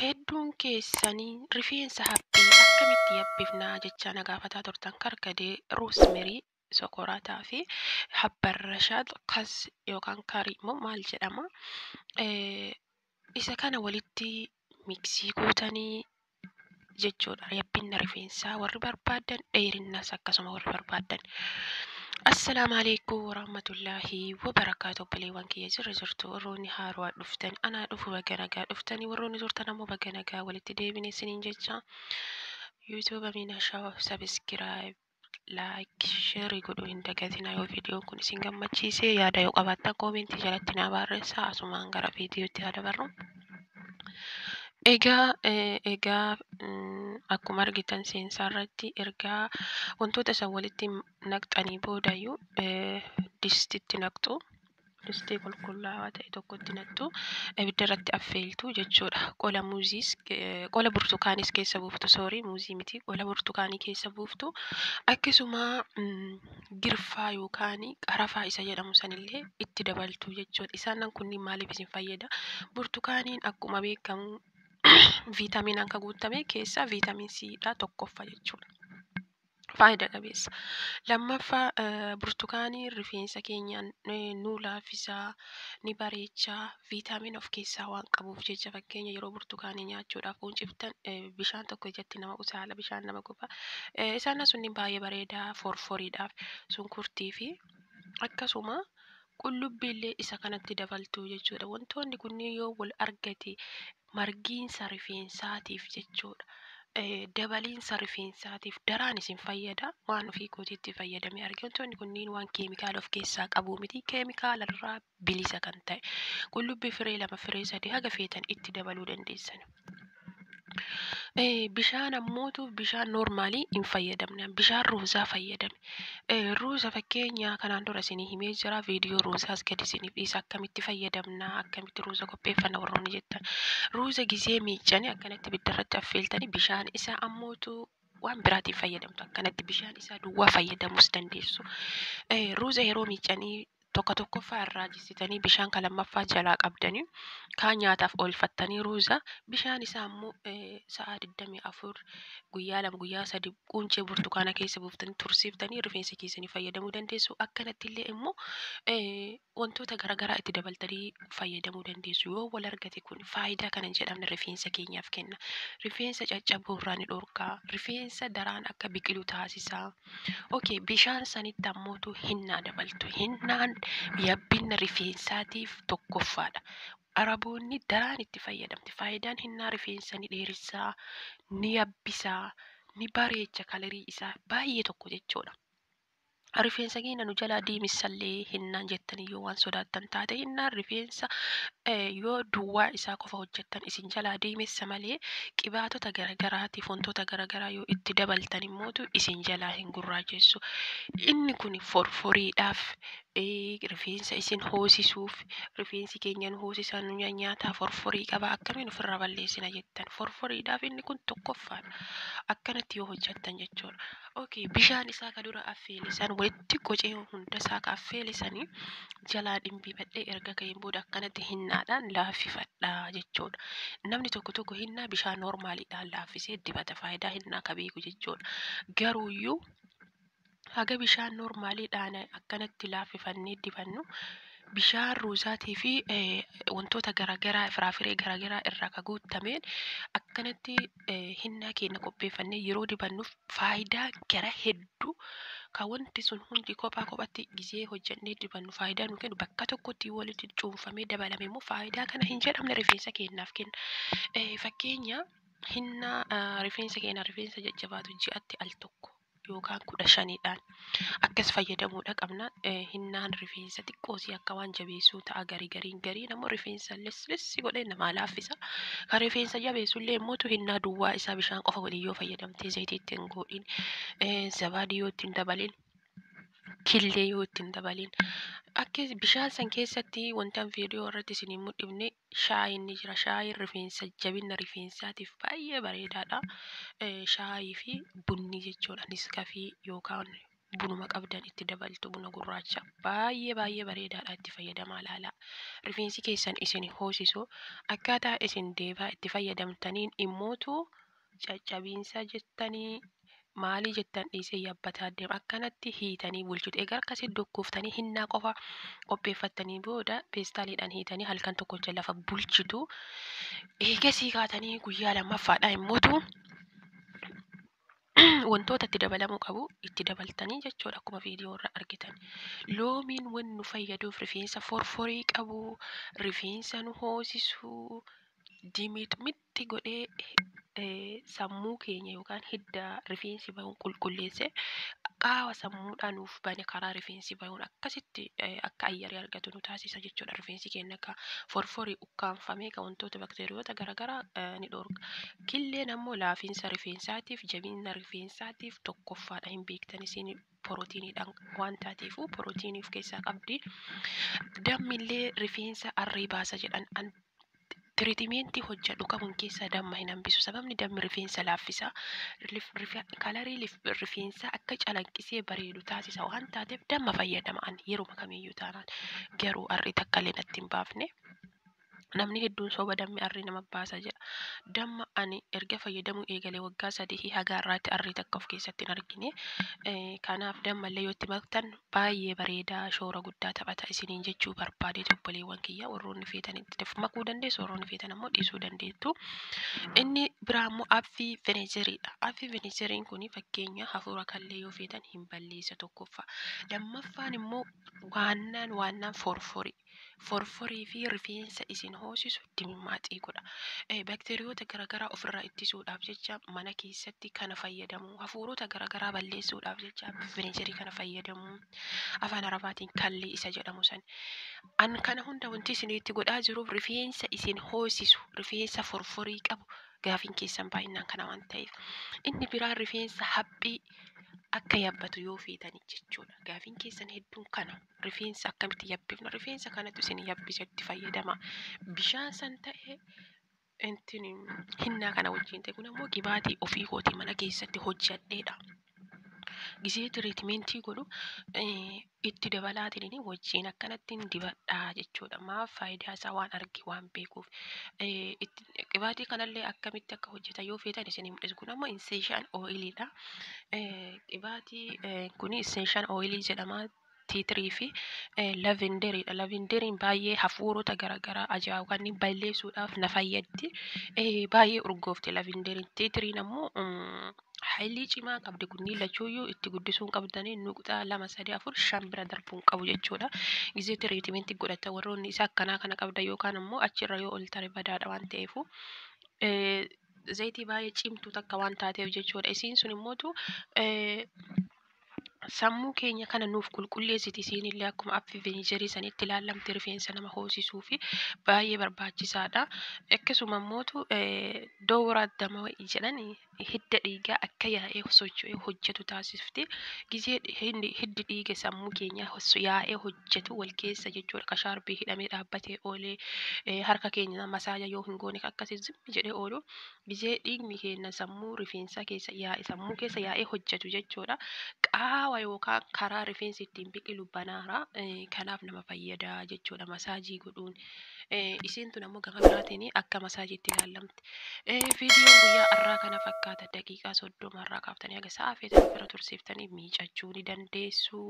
Hedduun keessanii rifeensa haphii akkamitti yabbifnaa jechaa na gaafataa turtan karkadee roosmerii sokoraataa fi habbarrashaa kas yookaan karii immoo maal jedhama. Isa kana walitti miksii gootanii jechuudha. Yabbinna rifeensaa warri barbaadan dheerinnas akkasuma warri barbaadan. Assalaamu alaikum warahmatullaahi wabarakaatu. Obboleewwan kiyya jirra jirtu warroonni haarawaa dhuftan anaa dhufu baga nagaa dhuftanii warroonni turtan ammoo baga nagaa walitti deebine isiniin jecha YouTube Amina Show subscribe like share godhuu hin dagatinaa. Yoo viidiyoon kun isin gammachiise yaada yoo qabaattan koomentii jalatti naa barreessaa. Asumaan gara viidiyootti haa dabarru. Egaa akkuma argitan seensaa irratti ergaa wantoota isa walitti naqxanii boodayyuu distitti naqxu. Distii qulqullaa'aa ta'e tokkotti naqxu. Ibidda irratti affeeltu jechuudha. Qola muuziis qola burtukaanis keessa buuftu, soorii muuzii miti, qola burtukaanii keessa buuftu. Akkasuma girfaa yookaan qarafaa isa jedhamu sanillee itti dabaltu jechuudha. Isaan kunniin maaliif isin fayyada? Burtukaaniin akkuma beekamu viitamiinaan kan guutame keessaa viitamiin C dha tokkoffaa jechuudha. Faayidaa qabeessa. Lammaffaa burtukaaniin rifeensa keenyaan nu laaffisaa, ni bareechaa, viitamiina of keessaa waan qabuuf jecha fakkeenya yeroo burtukaanii nyaachuudhaaf quunciftan bishaan tokko ijatti nama usaala, bishaan nama guba. Isaan sunniin baay'ee bareedaa forforiidhaaf sunkurtii fi akkasuma qullubbiillee isa kanatti dabaltu jechuudha. Wantoonni kunniin yoo wal argate margiinsa rifeensaatiif jechuudha. Dabaliinsa rifeensaatiif daraan isin fayyada. Waan ofii kootiitti fayyadamee arge. Wantoonni kunniin waan keemikaala of keessaa qabu miti. Keemikaala irraa bilisa kan ta'e. Qullubbii firee 2 firee 3 haga feetan itti dabaluu dandeessan. Bishaan ammootu bishaan noormaalii hin fayyadamne. Bishaan ruuzaa fayyadame. Ruuza fakkeenya kanaan dura isinii himee jira. Viidiyoo ruuzaas gadi isiniif dhiisa. Akkamitti fayyadamna, akkamitti ruuza qopheeffanna warroonni jettan. Ruuza gizee miiccanii akkanatti ibidda irratti affeeltanii bishaan isaa ammootu waan biraatiin fayyadamtu. Akkanatti bishaan isaa duwwaa fayyadamuus dandeessu. Ruuza yeroo miiccanii tokko tokkoffaa irraa jissitanii bishaan kan lammaffaa jalaa qabdanii kaan nyaataaf oolfattanii ruuza bishaan isaa ammoo sa'a 24 guyyaa 2 guyyaa 3 quncee burtukaana keessa buuftanii tursiiftanii rifeensa keessanii fayyadamuu dandeessu. Akkanatti illee immoo wantoota garaagaraa itti dabaltanii fayyadamuu dandeessu. Yoo wal argate kun faayidaa kana hin jedhamne rifeensa keenyaaf kenna. Rifeensa caccabuu irraa ni dhorkaa. Rifeensa daraan akka biqilu taasisa. Okay, bishaan sanitti ammootu hinnaa dabaltu. Hinnaan yabbinna rifeensaatiif tokkoffaadha. Araboonni daraan itti fayyadamti. Faayidaan hinnaa rifeensa ni dheeressaa, ni yabbisaa, ni bareecha kalarii isaa baay'ee tokko jechuudha. Rifeensa keenya nu jalaa diimessallee hinnaan jettanii yoo waan sodaattan taate hinnaan rifeensa yoo duwwaa isaa qofa hojjettan isin jalaa diimessa malee qibaatota garagaraatiif wantoota garagaraa yoo itti dabaltan immootu isin jalaa hin gurraachessu. Inni kun forforiidhaaf rifeensa isin hoosisuuf rifeensi keenya nu hoosisaa nu nyaataa forforii qaba akkamiin ofirraa balleessina jettan forforiidhaaf inni kun tokkoffaadha. Akkanatti yoo hojjettan jechuudha. Okay, bishaan isaa ka dura affeelisan walitti qocee hunda isaa ka affeelisanii jalaa dhimbiifadhee erga ka'een booda akkanatti hinnaadhaan laaffifadha jechuudha. Namni tokko tokko hinnaa bishaan noormaaliidhaan laaffisee dibata faayidaa hinnaa ka beeku jechuudha. Garuuyyuu haga bishaan noormaaliidhaan akkanatti laaffifannee dibannu bishaan ruuzaatii fi wantoota garaagaraa firaafiree garaagaraa irraa ka guutameen akkanatti hinnaa keenya qopheeffannee yeroo dibannuuf faayidaa gara hedduu kan wanti sun hundi kophaa kophatti gizee hojjennee dibannu faayidaa nu kennu bakka tokkotti walitti cuunfamee dabalame immoo faayidaa kana hin jedhamne rifeensa keenyaaf kenna. Fakkeenya hinnaa rifeensa keenya rifeensa jajjabaatu ji'atti al tokko yookaan 15dhaan akkas fayyadamuudha qabna. Hinnaan rifeensa xiqqoosii akka waan jabeessuu ta'a garii gariin gariin ammoo rifeensa lislissi godhee namaa laaffisa. Kan rifeensa jabeessullee immootu hinnaa duwwaa isaa bishaan qofa waliin yoo fayyadamtee zayitii itti hin godhin zabaadii yoo itti hin dabalin killee yoo itti hin dabalin akka bishaan san keessatti wanta viidiyoo irratti isin hin mul'ifne shaayiin ni jira. Shaayiin rifeensa jabina rifeensaatiif baay'ee bareedaadha. Shaayii fi bunni jechuudha. Niskafii yookaan Bunuma qabdan itti dabaltu, buna gurraacha baay'ee baay'ee bareedaadha, itti fayyadamaa ilaalaa. Rifeensi keessan isin hoosisu akkaataa isin deebaa itti fayyadamtaniin immootu caccabiinsa jettanii maalii jettan dhiisee yabbataa deema. Akkanatti hiitanii bulchitu. Egaa akkasitti dokkooftanii hinnaa qofa qopheeffattanii booda peestaaliidhaan hiitanii halkan tokkocha lafa bulchitu. Eegasii kaatanii guyyaa lammaffaadha immootu wantoota itti dabalamuu qabu itti dabaltanii jechuudha, akkuma viidiyoo irra argitan. Loomiin wanni nu fayyaduuf rifeensa forforii qabu, rifeensa nu hoosisu, dimixmixxi godhee sammuu keenya yookaan hidda rifeensi bahuun qulqulleessee qaawa sammuudhaa nuuf bane, karaa rifeensi bahuun akkasitti akka ayyarii argatu nu taasisa jechuudha. Rifeensi keenya akka forforii ukkaanfamee kan wantoota bakteeriyoota garaagaraa ni dhorka. Killeen ammoo laafiinsa rifeensaatiif, jabina rifeensaatiif tokkoffaadha, hin beektan isin, pirootiiniidhaan waan taateefu pirootiinii of keessaa qabdi. Dammillee rifeensa arrii baasa jedhan. Treatmentii hojjedhu qabuun keessaa damma hin hambisu. Sababni dammi rifeensa laaffisa. Colorii rifeensaa akka calaqqisee bareedu taasisa waan taateef damma fayyadama ani yeruma kamiyyuu taanaan. Garuu arrii takka illee natti hin baafne. Namni hedduun soba, dammi arrii nama baasa jedha. Damma ani erga fayyadamuu eegalee waggaa 3 haga har'aatti arrii takka of keessatti hin argine. Kanaaf dammallee yoo itti maktan baay'ee bareedaa, shoora guddaa taphata isiniin jechuu barbaade. Obboleewwan kiyya, warroonni feetan itti makuu dandeessu, warroonni feetan ammoo dhiisuu dandeettu. Inni biraa immoo apple vinegariidha. Apple vinegariin kun fakkeenya hafuura kallee yoo feetan hin balleessa tokkoffaa. Lammaffaan immoo waannaan forforii. Forforii fi rifeensa isin hoosisu dimimmaaxii godha. Bakteeriyoota garaagaraa ofirraa ittisuudhaaf jecha mana keessatti kana fayyadamu. Hafuurota garaagaraa balleessuudhaaf jecha vinegarii kana fayyadamu. Afaan Arabaatiin kallii isa jedhamu san. An kana hunda wanti isin itti godhaa jiruuf rifeensa isin hoosisu, rifeensa forforii qabu gaafiin keessan baay'inaan kana waan ta'eef. Inni biraa rifeensa haphii akka yabbatu yoo feetani jechuudha. Gaafiin keessan hedduun kana, rifeensa akkamitti yabbifna? Rifeensa kanatu isin yabbisa, itti fayyadama. Bishaan san ta'e intin hinnaa kana wajjin ta'e, kun ammoo qibaatii ofii kootii mana keessatti hojjedheedha. Gisee treatmentii godhu itti dabalaatiin wajjin akkanatti dibadhaa jechuudha. Maaf? Faayidaa isaa waan arge waan beekuuf. Qibaatii kanallee akkamitti akka hojjetan yoo feetan isin mul'isu. Kun ammoo essential oiliidha. Qibaatii kun essential oilii jedhama. Tea tree fi lavenderiidha. Lavenderiin baay'ee hafuurota garaagaraa ajaa'u kanneen balleessuudhaaf na fayyaddi. Baay'ee urgoofti lavenderiin. Tea treen ammoo haayilii cimaa qabdi. Kunniin lachuuyyuu itti guddisuu hin qabdanii, nuqxaa 2, 3, 4, 5 bira darbuu hin qabu jechuudha. Gisee treatmentii godhatan warroonni isa akkanaa kana qabda yookaan ammoo achirra yoo ol tare badaadha waan ta'eefu. Zayitii baay'ee cimtuu takka waan taateef jechuudha. Isiin sun immootu sammuu keenya kana nuuf qulqulleessiti. Isiin illee akkuma apple vinegarii sanitti ilaallamte rifeensa nama hoosisuu fi baay'ee barbaachisaadha. Akkasuma immootu dooraa dama jedhan hidda dhiigaa akka yaa'ee socho'ee hojjetu taasifti. Gizee hiddi dhiiga sammuu keenyaa yaa'ee hojjetu wal keessa jechuudha. Kashaarbii hidhamee dhaabbatee oolee harka keenya masaaja yoo hin goone akkasii zimmi jedhee oolu, gizee dhiigni keenya sammuu rifeensaa keessa yaa'e, sammuu keessa yaa'ee hojjetu jechuudha. Qaawa yookaan karaa rifeensi ittiin biqilu banaara. Kanaaf nama fayyada jechuudha masaajii godhuun. Isiin tun ammoo gama biraatiin akka masaajiitti ilaallamti. Viidiyoon guyyaa har'aa kana fakkaata. Daqiiqaa 30 irraa kaaftanii haga sa'a feetan ofirra tursiiftanii miicachuu ni dandeessu.